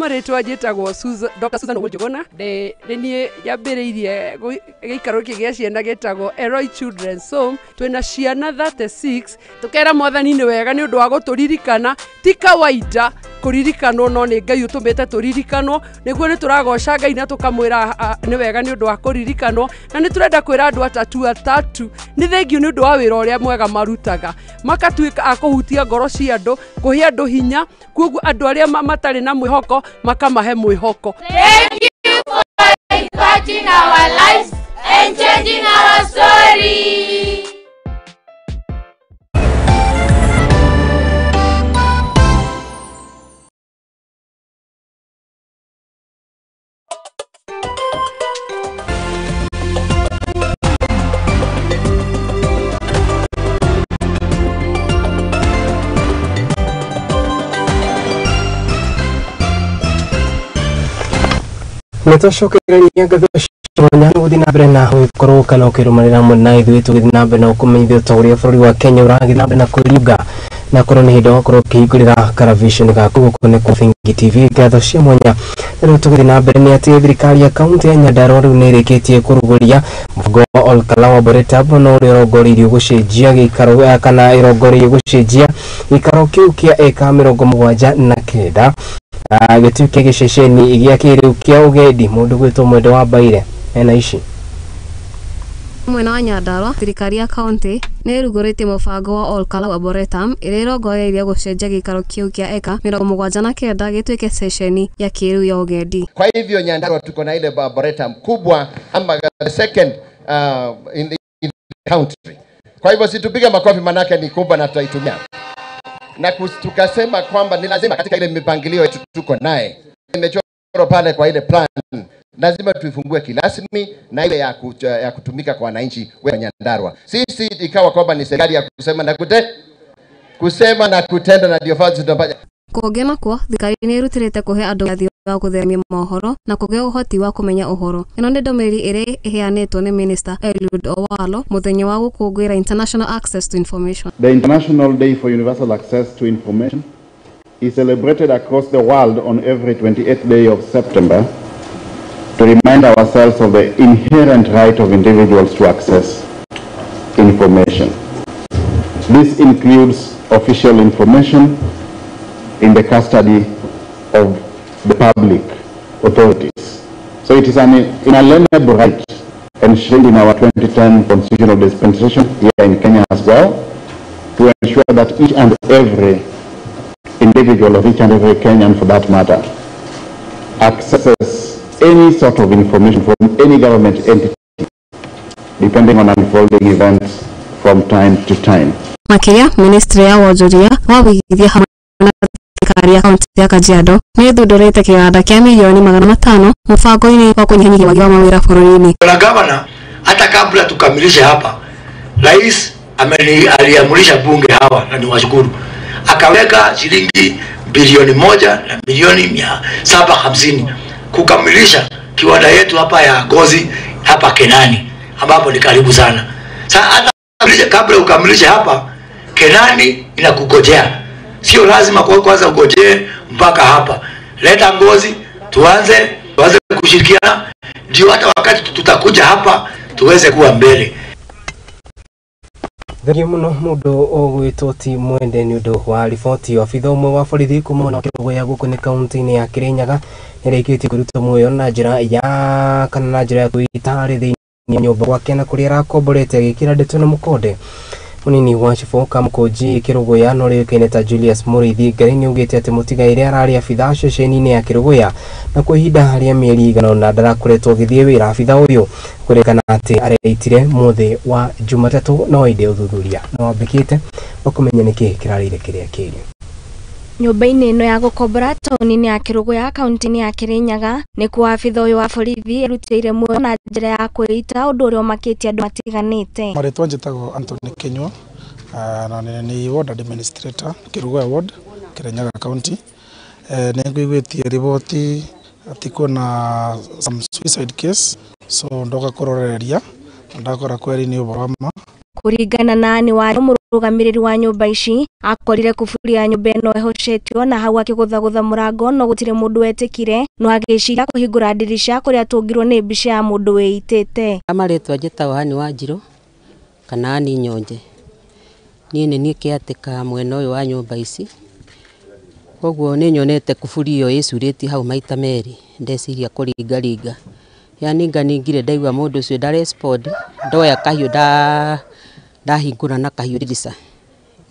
Marĩtwa njĩtagwo Dr. Susan Njuguna. Nĩ niĩ nyambĩrĩirie gĩikaro gĩkĩ gĩa ciana gĩtagwo Elroy Children's Home. Twĩna ciana 36. Tũkera Mwathani nĩ wega nĩ ũndũ wa gũtũririkana. Ti kawaida kũririkanwo, no nĩ Ngai ũtũmĩte tũririkanwo. Nĩguo nĩ tũragoca Ngai na tũkamwĩra nĩ wega nĩ ũndũ wa kũririkanwo. Na nĩ tũrenda kwĩra andũ atatũ atatũ nĩ thengiũ nĩ ũndũ wa wĩra ũrĩa mwega marutaga, makatuĩka a kũhutia ngoro cia andũ, kũhe andũ hinya, kwoguo andũ arĩa matarĩ na mwĩhoko makamahe mwĩhoko. Thank you for impacting our lives and changing our story. Nĩtwacokereria ngatho cia gũthiĩ na mbere na gũkorwo kana ũkĩrũmanĩra hamwe na ithuĩ tũgĩthiĩ na mbere na ũkũmenyithio ta ũrĩa bũrũri wa Kenya ũragĩthiĩ na mbere na kwĩriũnga, na korwo nĩ hĩndĩ wakorwo ũkĩhingũrĩra karaviceni gaku gũkũ nĩ kwa Thingi TV. Ngatho cia mwanya Rĩu tũgĩthiĩ na mbere nĩ atĩ thirikari ya kaunti ya Nyandarua rĩu nĩ ĩrĩkĩtie kũrugũria mũbango wa Olkalau Arboretum na ũrĩa ũrongoreirio gũcenjia gĩikaro kana ĩrongoreirio gũcenjia gĩikaro kĩu kĩa eka 79 gĩtuĩke gĩceceni gĩa kĩrĩu kĩa ũgendi. Mũndũ gwĩtwo Mwende wa Mbaire ena ici. Mwena wa Nyandarua, thirikari ya kaunti nĩ ĩrugũrĩtie mũbango wa Olkalau Arboretum ĩrĩa ĩrongoreirie gũcenjia gĩikaro kĩu kĩa eka 79 gĩtuĩke ceceni ya kĩrĩu ya ũgendi. Kwa hivyo Nyandarua tuko na ile arboretum kubwa ama the second in the country. Kwa hivyo situpige makofi manake ni kubwa na tutaitumia. Na tukasema kwamba ni lazima katika ile mipangilio yetu tuko naye imechorwa pale kwa ile plan, lazima tuifungue kirasmi na ile ya kutumika kwa wananchi wa Nyandarua. Sisi ikawa kwamba ni serikali ya kusema na kusema na kutenda, na ndio fazi tunafanya. Kũngĩ nakuo, thirikari nĩ ĩrutĩrĩte kũhe andũ wĩyathi wa gũtheremia mohoro na kũgĩa ũhoti wa kũmenya ũhoro. Ĩno nĩ ndũmĩrĩri ĩrĩa ĩheanĩtwo nĩ Minister Eliud Owalo mũthenya wa gũkũngũĩra International Access to Information. The International Day for Universal Access to Information is celebrated across the world on every 28th day of September to remind ourselves of the inherent right of individuals to access information. This includes official information in the custody of the public authorities. So it is an inalienable right enshrined in our 2010 constitutional dispensation here in Kenya as well, to ensure that each and every individual, of each and every Kenyan for that matter, accesses any sort of information from any government entity, depending on unfolding events from time to time. Makĩria, Ministry ya Wonjoria wa Wĩigithia hamwe na thirikari ya kaunti ya Kajiado nĩ ĩthundũrĩte kĩganda kĩa mirioni 500 mũbango-inĩ wa kũnyihanyihia wagi wa mawĩra bũrũri-inĩ. Na gavana, hata kabla tukamilishe hapa, rais aliamurisha bunge hawa, na niwashukuru, akaweka shilingi bilioni 1 na milioni 750 kukamilisha kiwanda yetu hapa ya ngozi hapa Kenani, ambapo ni karibu sana. Sasa hata kabla ukamilishe hapa Kenani inakugojea. Sio lazima kwa kwanza ugojee mpaka hapa. Leta ngozi tuanze kushirikiana, ndio hata wakati tutakuja hapa tuweze kuwa mbele. Thengiũ mũno mũndũ ũgwĩtwo ti Mwende nĩ ũndũ wa riboti. Abitha ũmwe wa borithi kuma mwena wa Kĩrũgũya gũkũ nĩ kaunti-inĩ ya Kĩrĩnyaga nĩarĩkĩtie kũrutwo muoyo na njĩra ya kana na njĩra ya kwĩita arĩ thĩinĩ wa nyũmba gwake na kũrĩa arakomborete agĩkĩra ndeto na mũkonde. Mũnini wa cibũ Kamũkũnji Kĩrũgũya na ũrĩa ũĩkaine ta Julius Mũrĩithi Ngai nĩaugĩte atĩ mũtigairĩ ararĩ abitha ceceni-inĩ ya Kĩrũgũya na kwa ihinda rĩa mĩeri ĩigana ũna ndarakoretwo agĩthiĩ wĩra. Abitha ũyũ kũrĩkana atĩ areitire mũthĩ wa Jumatatũ no ĩndĩ ũthuthuria no wambĩkĩte wa kũmenya nĩkĩĩ kĩrarĩire kĩrĩa kĩrĩ. Nyũmba-inĩ ĩno ya gũkombora taũni-inĩ ya Kĩrũgũya kaunti-inĩ ya Kĩrĩnyaga nĩkuo abitha ũyũ wa borithi erutĩire muoyo na njĩra ya kwĩita, ũndũ ũrĩa ũmakĩtie andũ matiganĩte. Marĩtwa njĩtagwo Anthony Kinyua na nĩ ward administrator Kĩrũgũya ward, Kĩrĩnyaga county. Nĩ ngũiguĩtie riboti atĩ kwĩna some suicide case, so ndoka kũrorereria na ndakora kweri nĩ ũhoro wa ma. Kũringana na nĩ wa mũrũgamĩrĩri wa nyũmba ici akorire kuburi ya nyũmba ĩno ĩhocetio na hau akĩgũthagũtha mũrango no gũtirĩ mũndũ wetĩkire, no agĩciria kũhingũra ndirica kũrĩa atũngirwo nĩ mbica ya mũndũ wĩitĩte. Marĩtwa njĩtagwo Hani Wanjirũ kana Hani Nyonje. Niĩ nĩ niĩ kĩatĩka mwena ũyũ wa nyũmba ici, koguo nĩ nyonete kuburi ĩyo ĩcurĩtie hau maita merĩ, ndeciria kũringaringa. Yani nganingire ndaigua mũndũ ũcio ndarespond, ndoya kahiũ ndahingũra na kahiũ ndirica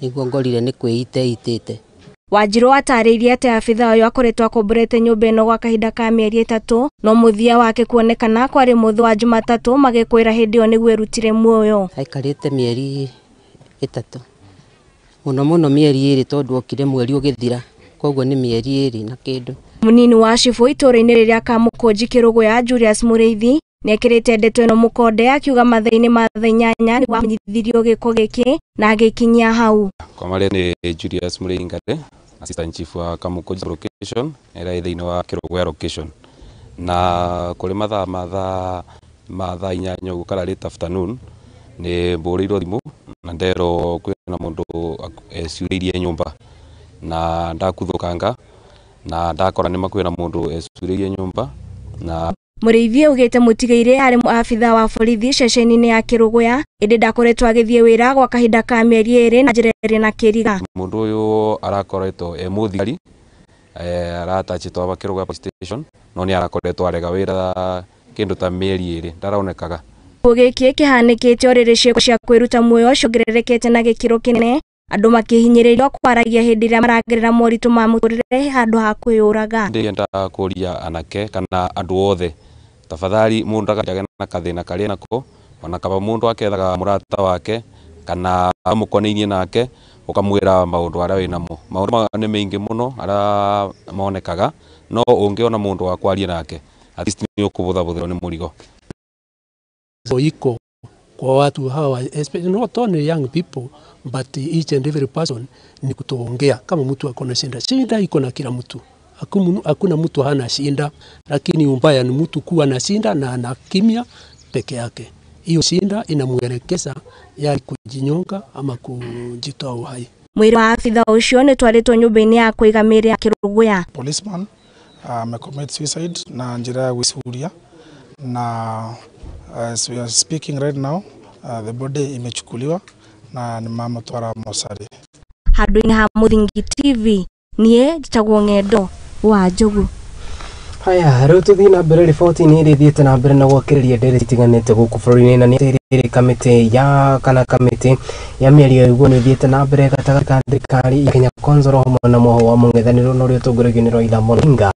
nĩguo ngorire nĩ kwĩita eitĩte. Wanjirũ atarĩirie atĩ abitha ũyũ akoretwo akomborete nyũmba ĩno gwa kahinda ka mĩeri 3 no mũthia wake kuonekana kwarĩ mũthĩ wa Jumatatũ magĩkwĩra hĩndĩ ĩyo nĩguo erutire muoyo. Aikarĩte mĩeri 3 mũno mũno mĩeri 2 tondũ okire mweri ũgĩthira, koguo nĩ mĩeri 2 na kĩndũ. Mũnini wa cibũ itũũra-inĩ rĩrĩa Kamũkũnji Kĩrũgũya Julius Mũrĩithi nĩekĩrĩte ndeto ĩno mũkonde akiuga mathaa-inĩ ma thaa 8 nĩguo amenyithirio gĩko gĩkĩ na agĩkinyia hau. Kwa marĩa nĩ Julius Mũrĩithi Ngare, assistant chief wa Kamũkũnji location ĩrĩa ĩ thĩinĩ wa Kĩrũgũya location, na kũrĩ mathaa ma thaa 8 ũguo kana late afternoon nĩ mbũrĩirwo thimũ na nderwo kwĩna mũndũ eciurĩirie nyũmba na ndakuthũkanga Na ndakora nĩ makwĩna mũndũ ecurĩirie nyũmba na Mũrĩithi augĩte mũtigaire arĩ abithaa wa borithi ceceni-inĩ ya Kĩrũgũya ĩndĩ ndakoretwo agĩthiĩ wĩra gwa kahinda ka mĩeri 2 na njĩra ĩrĩ na kĩriga. Mũndũ ũyũ arakoretwo e mũthigari, aratachĩtwo aba Kĩrũgũya police station, no nĩ arakoretwo arega wĩra kĩndũ ta mĩeri 2 ndaronekaga. Gĩkuũ gĩkĩ kĩhanĩkĩte o rĩrĩ ciĩko cia kwĩruta muoyo ciongererekete na gĩkĩro kĩnene, andũ makĩhinyĩrĩrio kwaragia hĩndĩ ĩrĩa maragerera moritũ ma mũtũrĩre handũ ha kwĩyũraga. Ndĩrenda kũria anake kana andũ othe, tafadhali mũndũ ndakagĩage na kathĩna karĩa nako, ona kaba mũndũ akethaga mũrata wake kana amũkonainie nake ũkamwĩra maũndũ arĩa wĩnamo. Maũndũ maya nĩ maingĩ mũno arĩa monekaga, no ũngĩona mũndũ wa kwaria nake at least nĩ ũkũbũthabũthĩrwo nĩ mũrigo. Iko kwa watu hawa, especially not only young people but each and every person, ni kutoongea. Kama mtu akona shida, shida iko na kila mtu. Hakuna mtu hana shida, lakini umbaya ni mtu kuwa na shida na ana kimya peke yake. Hiyo shida inamuelekeza ya kujinyonga ama kujitoa uhai. Mwĩrĩ wa abithaa ũcio nĩ ũtwarĩtwo nyũmba-inĩ ya kũiga mĩĩrĩ ya Kĩrũgũya. Policeman amecommit suicide na njĩra ya gwĩcuria, na as we are speaking right now, the body imechukuliwa na ni mamutwara mocarĩ. Handũ-inĩ ha Mũthingi TV, niĩ njĩtagwo Ng'endo wa Njogu. Haya, rĩu tũthiĩ na mbere riboti-inĩ ĩrĩa ĩthiĩte na mbere na gwakĩrĩria ndeereti itiganĩte gũkũ bũrũri-inĩ, na nĩ ĩrĩ kamĩtĩ ya kana kamĩtĩ ya mĩario ya ũiguano ĩthiĩte na mbere gatagatĩ ka thirikari ya Kenya Kwanza hamwe na mũhwa wa mũng'ethanĩro na ũrĩa ũtongoragio nĩ Raila Amolo Odinga.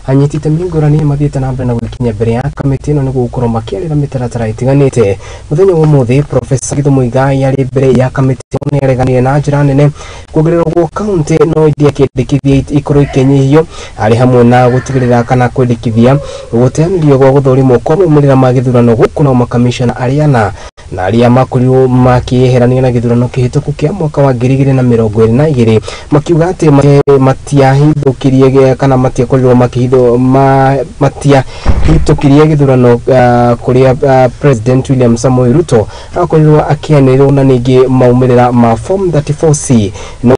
Anyiti itemi ngũrani mathiĩte na mbere na gwĩkinyia mbere ya kamĩtĩ ĩno nĩguo gũkorwo makĩarĩra mĩtaratara ĩtiganĩte. Mũthenya wa ũmũthĩ, Profesa Githu Muigai arĩ mbere ya kamĩtĩ ĩno nĩareganire na njĩra nene kuongererwo gwa kaunti no iria kĩendekithia ikorwo ikĩnyihio, arĩ hamwe na gũtigĩrĩra kana kwendekithia gũteanĩrio gwa gũthũrimwo kwa maumĩrĩra ma gĩthurano gũkũ nao makamishona arĩa na arĩa makorirwo makĩeherania na gĩthurano kĩhĩtũku kĩa mwaka wa 2022 makiuga atĩ matiahithũkirie kana matiakorirwo matiahĩtũkirie gĩthurano kũrĩa President William Samoei Ruto akorirwo akĩanĩrĩrwo na ningĩ maumĩrĩra ma Form 34C no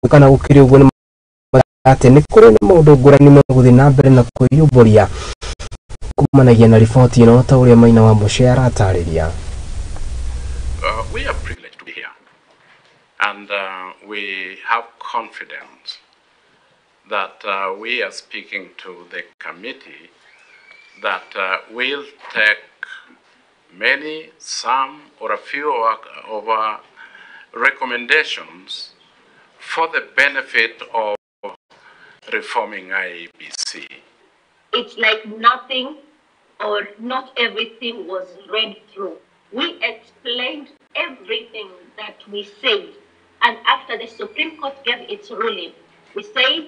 kana gũkĩrĩ ũguo nĩ atĩ nĩ kũrĩ na maũndũ ngũrani megũthiĩ na mbere na kwĩyũmbũria kumanagia na riboti ĩno ta ũrĩa Maina wa Mũcere aratarĩria. We are privileged to be here, and we have confidence that we are speaking to the committee that will take many, some, or a few of our recommendations for the benefit of reforming IEBC. It's like nothing or not everything was read through. We explained everything that we said, and after the Supreme Court gave its ruling, we said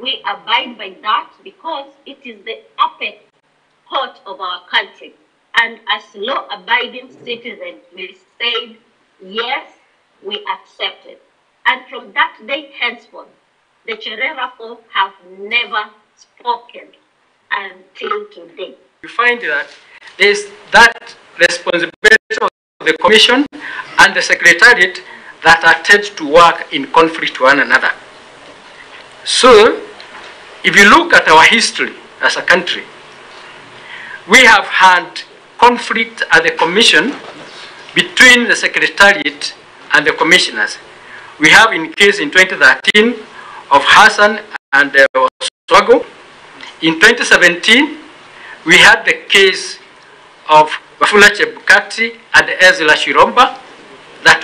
we abide by that because it is the apex court of our country. And as law-abiding citizens, we said, yes, we accept it. And from that day henceforth, the Cherera folk have never spoken until today. You find that there's that responsibility of the Commission and the Secretariat that are tend to work in conflict to one another. So, if you look at our history as a country, we have had conflict at the Commission between the Secretariat and the Commissioners. We have in case in 2013 of Hassan and Oswago. In 2017, we had the case of Wafula Chebukati and Ezra Shiromba that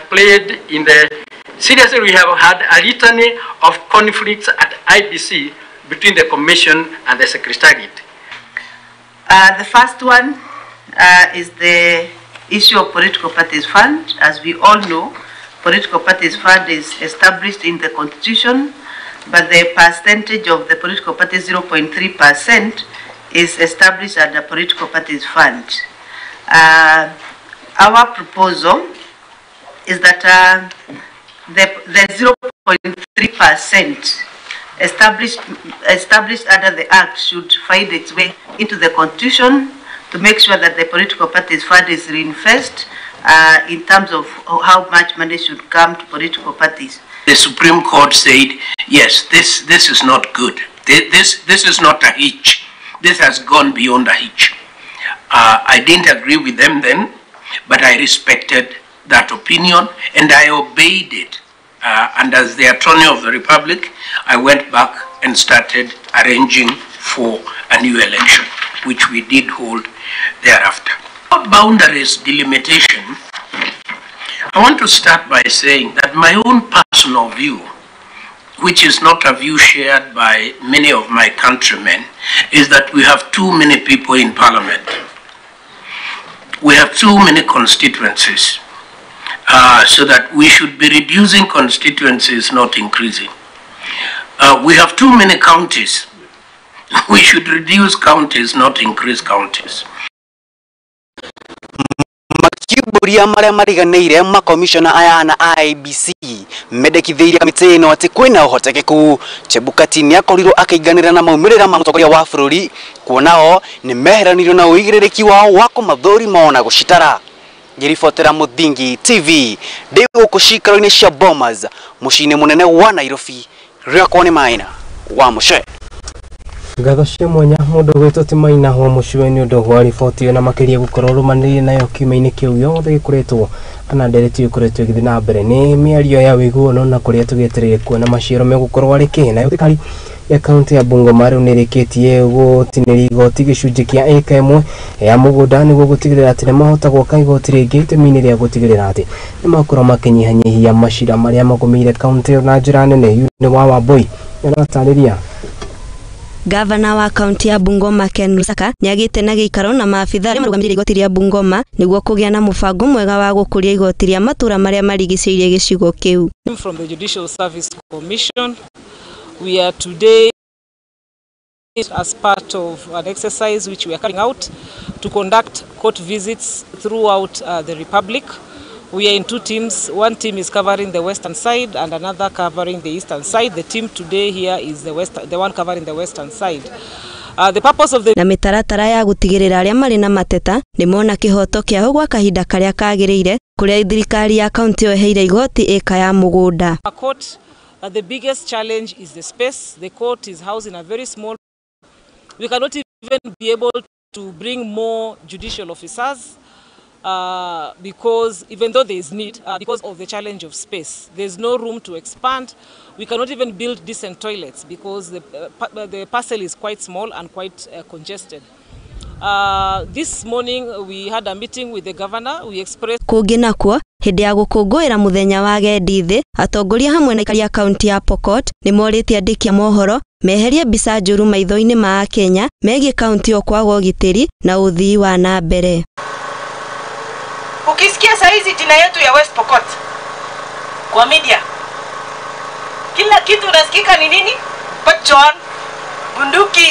played in the... Seriously, we have had a litany of conflicts at IBC between the Commission and the Secretariat. The first one is the issue of political parties fund. As we all know, political parties fund is established in the Constitution, but the percentage of the political parties, 0.3%, is established at the political parties fund. Our proposal is that the 0.3% established under the Act should find its way into the Constitution to make sure that the political parties fund is reinforced in terms of how much money should come to political parties. The Supreme Court said, yes, this is not good. This is not a hitch. This has gone beyond a hitch. I didn't agree with them then, but I respected that opinion and I obeyed it. And as the Attorney of the Republic, I went back and started arranging for a new election, which we did hold thereafter. About boundaries delimitation, I want to start by saying that my own personal view, which is not a view shared by many of my countrymen, is that we have too many people in parliament. We have too many constituencies, so that we should be reducing constituencies, not increasing. We have too many counties. We should reduce counties, not increase counties. Makiumbũria marĩa mariganĩire makomishona aya na IEBC mendekithĩirie kamĩtĩ ĩno atĩ kwĩna ũhotekeku Chebukati nĩakorirwo akĩiganĩra na maumĩrĩra ma mũtongoria wa bũrũri kuona o nĩmeheranirio na ũigĩrĩrĩki wao wa kũmathũrima ona gũcitara. Ngĩribotera Mũthingi TV ndĩ gũkũ cikaro-inĩ cia Bomas mũciĩ-inĩ mũnene wa Nairobi, rĩakwa nĩ Maina wa Mũcee. Ngatho cia mwanya mũndũ gwĩtwo ti Maina wa Mũcue nĩ ũndũ wa riboti ĩyo na makĩria gũkorwo rũmanĩrĩire nayo kiumia-inĩ kĩu gĩothe gĩkoretwo kana ndereti ĩkoretwo ĩgĩthiĩ na mbere nĩ mĩario ya ũiguano na kũrĩa tũgĩetereire kuona maciaro megũkorwo arĩ kĩ. Nayo thirikari ya kaunti ya Bungoma rĩu nĩrĩkĩtie gũtinĩria igoti gĩcunjĩ kĩa ĩka ĩmwe ya mũgũnda nĩguo gũtigĩrĩra atĩ nĩmahota gwaka igoti rĩngĩ itemi-inĩ rĩa gũtigĩrĩra atĩ nĩmakorwo makĩnyihanyihia macira marĩa magũmĩire kaunti ĩyo na njĩra nene. Yu nĩ wa Wambui nĩaratarĩria. Gavana wa kaunti ya Bungoma Ken Lusaka nĩagĩte na gĩikaro na maabitha arĩa marũgamĩrĩire igoti rĩa Bungoma nĩguo kũgĩa na mũbango mwega wa gũkũria igoti rĩa matũra marĩa marigicĩirie gĩcigo kĩu. From the Judicial Service Commission, we are today as part of an exercise which we are carrying out to conduct court visits throughout the Republic. We are in two teams. One team is covering the western side and another covering the eastern side. The team today here is the one covering the western side. The purpose of the na mĩtaratara ya gũtigĩrĩra arĩa marĩ na mateta nĩmona kĩhoto kĩao gwa kahinda karĩa kagĩrĩire kũrĩa thirikari ya kaunti ĩyo ĩheire igoti ĩka ya mũgũnda. Court, the biggest challenge is the space. The court is housed in a very small. We cannot even be able to bring more judicial officers. Because even though there is need, because of the challenge of space, there's no room to expand. We cannot even build decent toilets because the parcel is quite small and quite congested. This morning we had a meeting with the governor. We expressed kũngĩ nakuo hĩndĩ ya gũkũngũĩra mũthenya wa agendi thĩ, atongoria hamwe na aikari a kaunti ya Pokot nĩmorĩtie andĩki a mohoro meherie mbica njũru maitho-inĩ ma Akenya megiĩ kaunti ĩyo kwaga ũgitĩri na ũthii wa na mbere. Ukisikia saizi jina yetu ya West Pokot kwa media, kila kitu unasikika ni nini? John bunduki.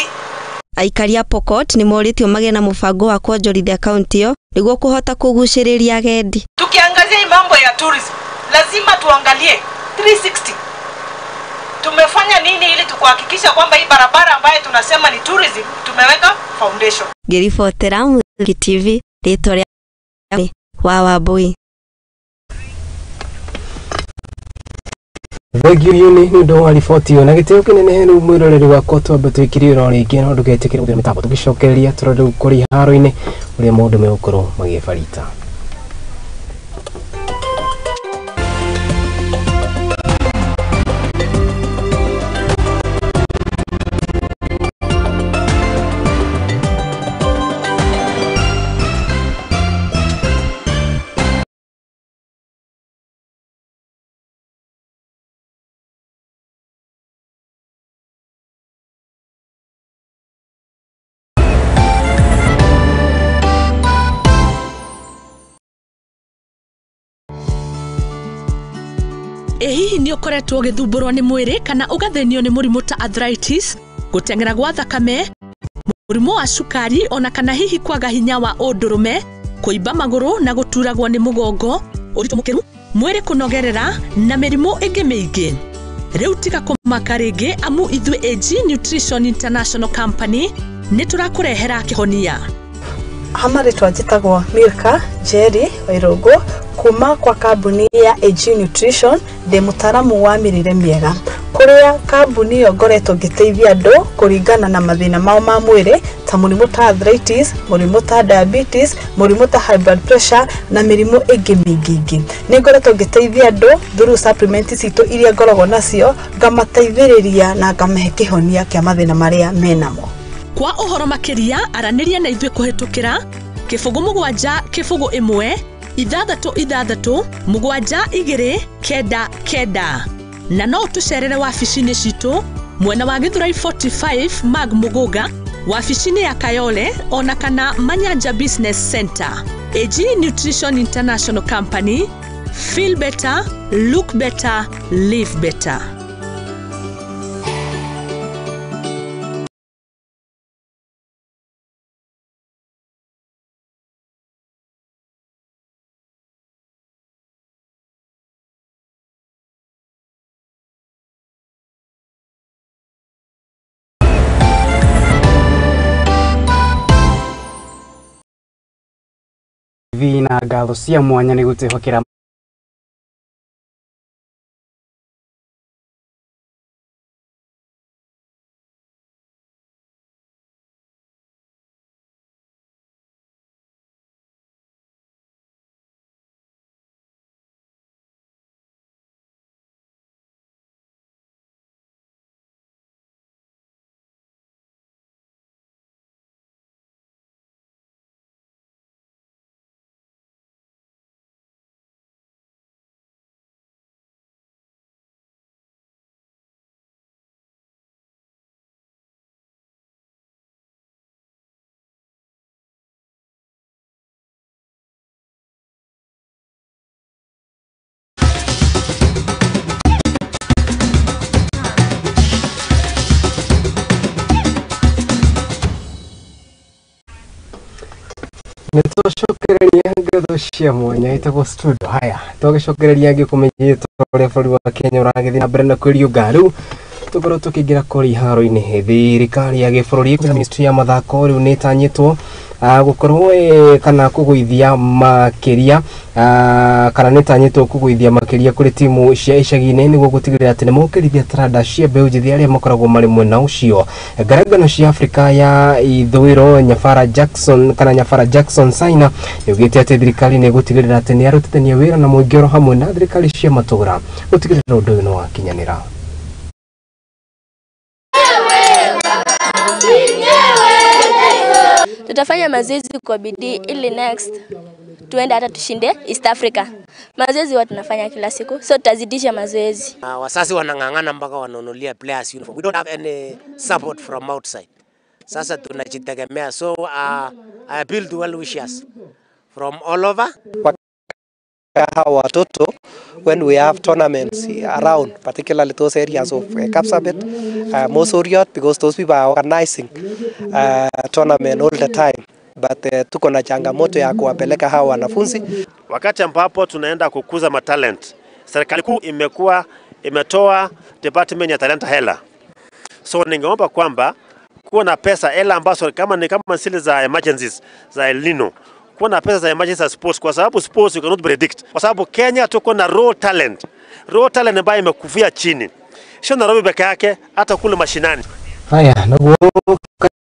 Aikari a Pokot nĩmorĩtio magĩe na mũbango wa kwonjorithia kaunti ĩyo nĩguo kũhota kũgucĩrĩria agendi. Tukiangazia hii mambo ya tourism, lazima tuangalie 360. Tumefanya nini ili tukuhakikisha kwamba hii barabara ambayo tunasema ni tourism tumeweka foundation. Ngĩribotera Mũthingi TV rĩtwa rĩa wa Wambui. Thengio nĩ ũndũ wa riboti ĩyo na gĩtĩo kĩnene rĩu mwĩroreri wakwa twambe twĩkire ĩro rĩngĩ no ndũgetĩkĩre gũthira mĩtambo tũgĩcokereria tũrore rĩu kũrĩ iharo-inĩ ũrĩa maũndũ megũkorwo magĩbarita. Ĩ hihi nĩ ũkoretwo ũgĩthumbũrwo nĩ mwĩrĩ kana ũgathĩnio nĩ mũrimũ ta arthritis, gũteng'era gwa thakame, mũrimũ wa cukari ona kana hihi kwaga hinya wa ũndũrũme, kũimba magũrũ na gũturagwo nĩ mũgongo, ũritũ mũkĩru, mwĩrĩ kũnogerera na mĩrimũ ĩngĩ mĩingĩ. Rĩu tiga kũmaka rĩngĩ amu ithuĩ AG Nutrition International Company nĩ tũrakũrehera kĩhonia. Ha marĩtwa njĩtagwo Milka Njeri Wairũngũ Kuma kwa kambuni ya AG Nutrition, ndĩ mũtaaramu wa mĩrĩre mĩega. Kũrĩa kambuni ĩyo ngoretwo ngĩteithia andũ kũringana na mathĩna mao ma mwĩrĩ ta mũrimũ ta arthritis, mũrimũ ta diabetes, mũrimũ ta high blood pressure na mĩrimũ ĩngĩ mĩingĩ ingĩ. Nĩ ngoretwo ngĩteithia andũ through supplement citũ iria ngoragwo nacio, ngamateithĩrĩria na ngamahe kĩhonia kĩa mathĩna marĩa menamo. Kwa ũhoro makĩria aranĩria na ithuĩ kũhĩtũkĩra 07 01 6 6 7 2 9 9 na no tũcerere wabici-inĩ citũ mwena wa Githurai 45 Mag Muguga, wabici-inĩ ya Kayole ona kana Manyanja Business Center. AG Nutrition International Company, feel better, look better, live better. Na ngatho cia mwanya nĩ gũtwĩhokera. Nĩtwacokereria ngatho cia mwanya ĩtagwo studio. Haya, twagĩcokereria ngĩkũmenyithia ũrĩa bũrũri wa Kenya ũragĩthiĩ na mbere na kwĩriũnga. Rĩu tũkorwo tũkĩingĩra kũrĩa iharo-inĩ. Thirikari ya gĩbũrũri ministry ya mathako rĩu nĩ ĩtanyĩtwo gũkorwo kana kũgũithia makĩria kana nĩ ĩtanyĩtwo kũgũithia makĩria kũrĩ timu cia icagi-inĩ nĩguo gũtigĩrĩra atĩ nĩmokĩrithia taranda cia mbeũ njĩthĩ arĩa makoragwo marĩ mwena ũcio. Ngarangano cia Afrika ya ithũĩro Nyabara Jackson kana Nyabara Jackson Saina yugĩte atĩ thirikari nĩ ĩgũtigĩrĩra atĩ nĩ yarutithania wĩra na mũingĩ oro hamwe na thirikari cia matũũra gũtigĩrĩra ũndũ ũyũ nĩ wakinyanĩra. Tutafanya mazoezi kwa bidii ili next tuende hata tushinde East Africa. Mazoezi huwa tunafanya kila siku, so tutazidisha mazoezi. Wasasi wanang'ang'ana mpaka wananunulia players uniform. We don't have any support from outside. Sasa tunajitegemea. So I appeal to well wishers from all over. Hawa watoto when we have tournaments around, particularly those areas of Kapsabet, Mosoriot, because those people are organizing tournament all the time. But tuko na changamoto ya kuwapeleka hawa wanafunzi. Wakati ambapo tunaenda kukuza matalent, serikali kuu imekuwa imetoa department ya talenta hela. So ningeomba kwamba kuwa na pesa hela ambazo kama ni kama zile za emergencies za El Nino, kuwa na pesa za emergency sports, kwa sababu sports you cannot predict. Kwa sababu Kenya tuko na raw talent. Raw talent ambayo imekufia chini. Sio Nairobi peke yake, hata kule mashinani. Haya, naguo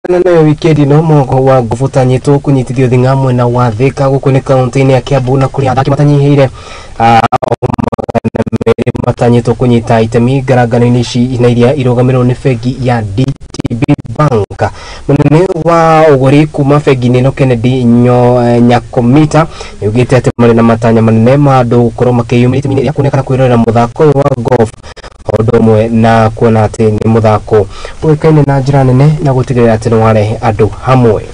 kana nayo wikendi no moko wa ngubutanyitwo kunyitithio thing'a mwena wa Thika guku ni kaunti-inĩ ya Kiambu na kũrĩa athaki matanyihĩire 200 matanyĩtwo kũnyita itemi ngarangano-inĩ ici na iria irũgamĩrĩirwo nĩ bengi ya DTB Bank. Mũnene wa ũgũri kuma bengi-inĩ ĩno Kennedy Nyakomita nĩaugĩte atĩ marĩ na matanya manene ma andũ gũkorwo makĩyumĩria itemi-inĩ rĩa kuonekana kwĩrorera mũthako ũyũ wa golf o ũndũ ũmwe na kuona atĩ nĩ mũthako ũĩkaine na njĩra nene na gũtigĩrĩra atĩ nĩwarehe andũ hamwe.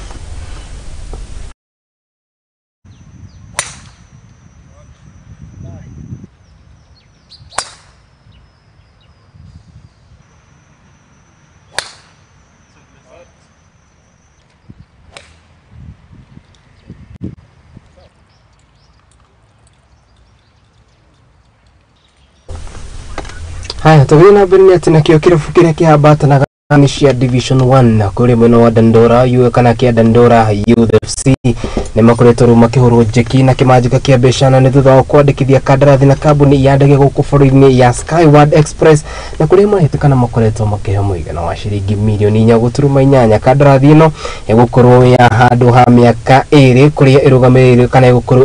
Haya, tũgĩthiĩ na mbere nĩ atĩ nakĩo kĩrabu kĩrĩa kĩhambatanaga nĩ cia Division 1 kũrĩ mwena wa Dandora kana kĩa Dandora Youth FC Nĩ makoretwo rĩu makĩhũrwo njeki na kĩmanjĩka kĩa mbeca na nĩ thutha wa kwandĩkithia kandarathi na kambuni ya ndege gũkũ bũrũri-inĩ ya Skyward Express, na kũrĩa marahĩtũkana makoretwo makĩheo mũigana wa ciringi mirioni 4.8. Kandarathi ĩno ĩgũkorwo ya handũ ha mĩaka 2 kũrĩa ĩrũgamĩrĩire kana ĩgũkorwo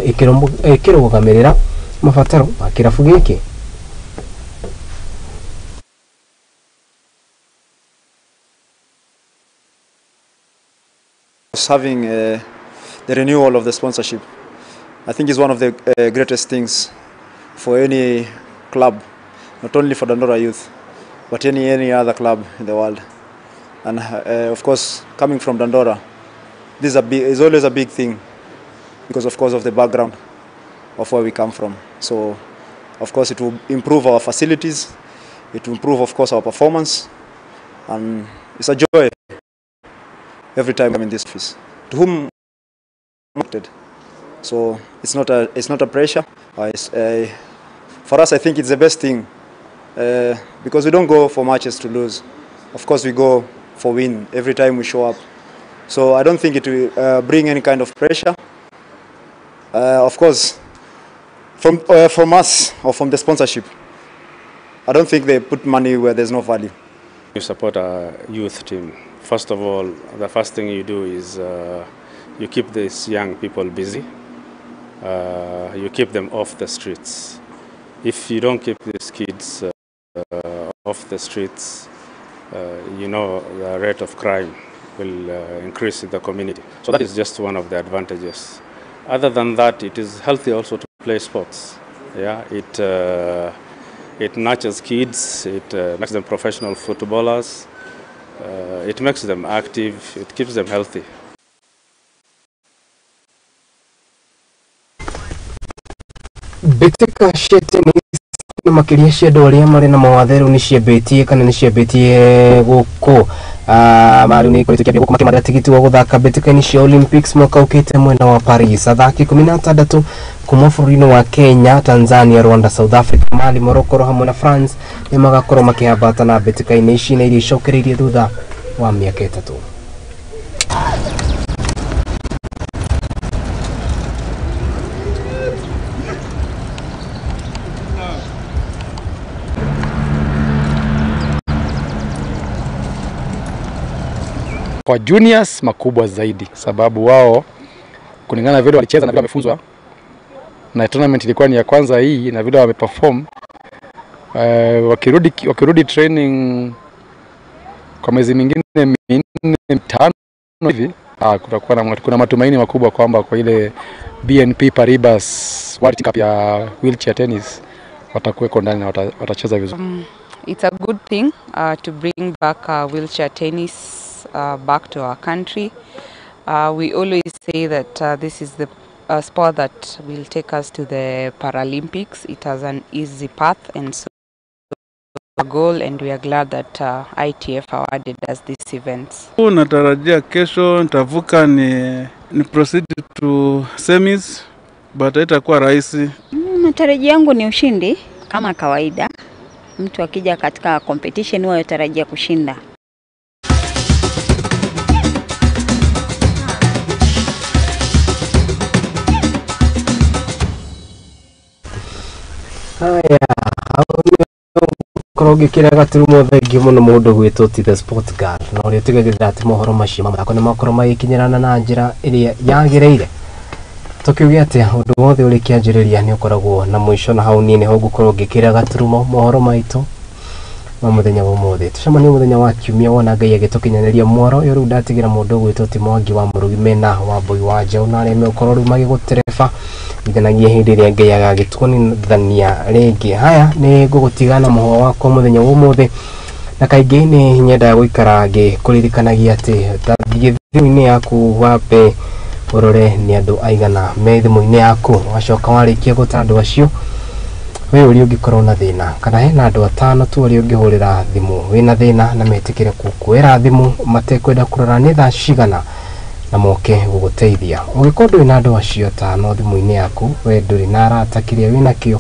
ĩkĩrũgamĩrĩra mabataro ma kĩrabu gĩkĩ. Having the renewal of the sponsorship, I think, is one of the greatest things for any club, not only for Dandora Youth, but any other club in the world. And of course, coming from Dandora, this is always a big thing because, of course, of the background of where we come from. So, of course, it will improve our facilities, it will improve, of course, our performance, and it's a joy every time I'm in this office. To whom, so it's not a pressure. For us, I think it's the best thing because we don't go for matches to lose. Of course, we go for win every time we show up. So I don't think it will bring any kind of pressure. Of course, from us or from the sponsorship, I don't think they put money where there's no value. You support a youth team. First of all, the first thing you do is you keep these young people busy. You keep them off the streets. If you don't keep these kids off the streets, you know, the rate of crime will increase in the community. So that is just one of the advantages. Other than that, it is healthy also to play sports. Yeah, it nurtures kids, it makes them professional footballers, it makes them active, it keeps them healthy. Mbĩtĩka cia tennis na makĩria cia andũ arĩa marĩ na mawathe rĩu nĩ ciambĩtie kana nĩ ciambĩtie gũkũ marĩu nĩ ikoretwo ikĩambia gũkũ makĩmatha tigiti wa gũthaka mbĩtĩka-inĩ cia Olympics mwaka ũkĩte mwena wa Paris. Athaki 16 kuma bũrũri-inĩ wa Kenya, Tanzania, Rwanda, South Africa, Mali, Morocco hamwe na France nĩ magakorwo makĩhambata na mbĩtĩka-inĩ ici na iria icokereirie thutha wa mĩaka 3. Kwa juniors makubwa zaidi, sababu wao kulingana na vile walicheza na vile wamefunzwa, na tournament ilikuwa ni ya kwanza hii, na vile wameperform, wakirudi training kwa miezi mingine 4 5 hivi, kutakuwa na kuna matumaini makubwa kwamba kwa ile BNP Paribas World Cup ya wheelchair tennis watakuweko ndani na watacheza vizuri. It's a good thing to bring back wheelchair tennis back to our country. We always say that this is the sport that will take us to the Paralympics. It has an easy path and so a goal, and we are glad that ITF awarded us these events. Natarajia kesho nitavuka ni proceed to semis, but haitakuwa rahisi. Matarajio yangu ni ushindi kama kawaida. Mtu akija katika competition huwa yatarajia kushinda. Haya, korwo ngĩkĩra gaturumo thengiũ mũno mũndũ gwĩtwo ti the sport girl na ũrĩa ũtigagĩrĩra atĩ mohoro macio ma mathako nĩ makorwo magĩkinyĩrana na njĩra ĩrĩa yagĩrĩire. Tũkiuge atĩa, ũndũ wothe ũrĩ kĩanjĩrĩria nĩ ũkoragwo na mũico, na hau niĩ nĩho ngũkorwo ngĩkĩra gaturumo mohoro maitũ ma mũthenya wa ũmũthĩ. Tũcemanie mũthenya wa kiumia wona Ngai agĩtũkinyanĩria mworo ũyũ. Rĩu ndatigĩra mũndũ ũgwĩtwo ti Mwangi wa Mũrugi mena wa Mbui wa Njaũ na arĩa megũkorwo rĩu magĩgũtereba nginyagia hĩndĩ ĩrĩa Ngai agagĩtuonithania rĩngĩ. Haya, nĩ ngũgũtiga na mũhwa wakwa mũthenya wa ũmũthĩ, na kaingĩ nĩ nyendaga gũikara ngĩkũririkanagia atĩ tathiĩ thimũ-inĩ yaku wambe ũrore nĩ andũ aigana me thimũ-inĩ yaku, wacoka warĩkia gũta andũ acio we ũrĩa ũngĩkorwo na thĩna, kana hena andũ 5 tu arĩa ũngĩhũrĩra thimũ wĩna thĩna na metĩkĩre gũkuoera thimũ matekwenda kũrora nĩ thaa cigana na moke gũgũteithia. Ũngĩkorwo ndũrĩ na andũ acio 5 thimũ-inĩ yaku, we ndũrĩ na arata, kĩrĩa wĩnakĩo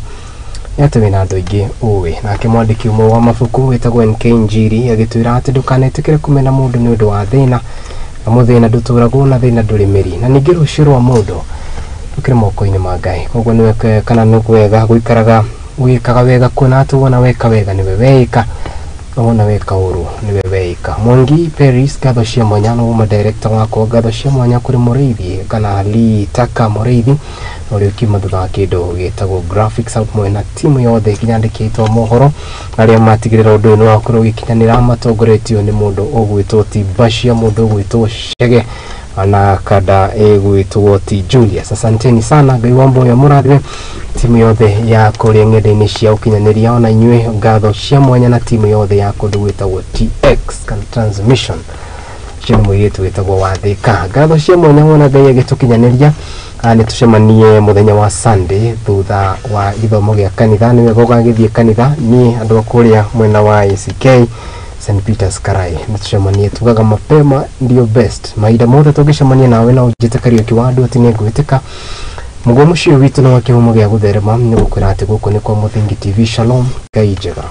nĩ atĩ wĩna andũ aingĩ ũĩ. Nake mwandĩki ũmwe wa mabuku wĩtagwo NK Njiri agĩtwĩra atĩ ndũkanetĩkĩre kũmena mũndũ nĩ ũndũ wa thĩna Amu thĩna ndũtũragwo na thĩna ndũrĩ mĩri, na ningĩ rũciũ rwa mũndũ rũkĩrĩ moko-inĩ ma Ngai. Koguo nĩ kana nĩ wega gũikaraga wĩkaga wega, kuona atĩ wona weka wega nĩwe weĩka, na wona weka ũru nĩwe weĩka. Mwangi Paris, ngatho cia mwanya no uma director wakwa, ngatho cia mwanya kũrĩ mũrĩithi kana Lee Taka mũrĩithi na ũrĩa ũkiuma thutha wa kĩndũ gĩtagwo graphics hamwe na timu yothe nginya andĩkĩtwo mohoro arĩa matigĩrĩra ũndũ ũyũ nĩ wakorwo ũgĩkinyanĩra, matongoretio nĩ mũndũ ũgwĩtwo ti Bashia, mũndũ ũgwĩtwo Chege na kada ĩgwĩtwo ti Julius. Asanteni sana, Ngai wa mboyo mũrathime timu yothe ya kũrĩa ng'enda-inĩ cia ũkinyanĩria, ona inyuĩ ngatho cia mwanya na timu yothe ya kũndũ gwĩtagwo TX kana transmission ũcio nĩ mũirĩtu wĩtagwo Wathĩka. Ngatho cia mwanya wona Ngai agĩtũkinyanĩria. Nĩ tũcemanie mũthenya wa Sunday thutha wa gĩthomo gĩa kanitha. Nĩ wega ũgagĩthiĩ kanitha. Niĩ andũ a kũrĩa mwena wa ACK St Peters Karai, nĩ tũcemanie. Tugaga mapema ndio best. Mahinda mothe tũngĩcemania nawe na ũnjĩte Kariũki wa andũ atĩ nĩ ngwĩtĩka mũguo mũciĩ witũ na wa kĩhumo gĩa gũtherema. Nĩ gũkwĩra atĩ gũkũ nĩ kwa Mũthingi TV. Shalom, Ngai njega.